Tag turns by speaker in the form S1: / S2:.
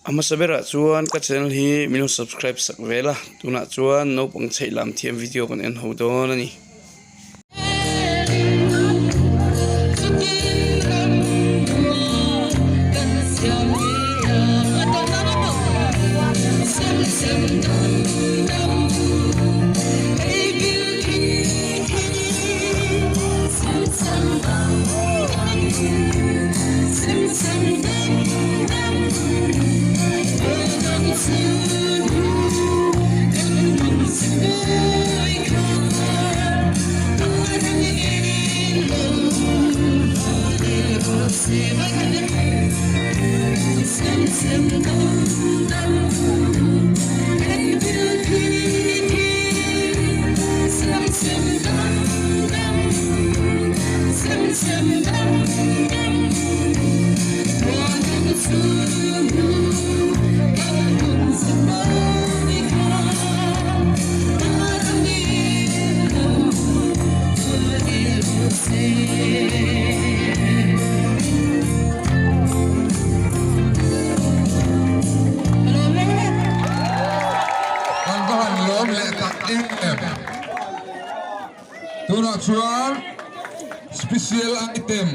S1: A hmasa berah chuan ka channel hi min lo subscribe sak vel a, tunah chuan naupang chheih lam thiam video kan en ho dawn a ni.
S2: Kan va han lawm leh tak em em. Tunah chuan special item.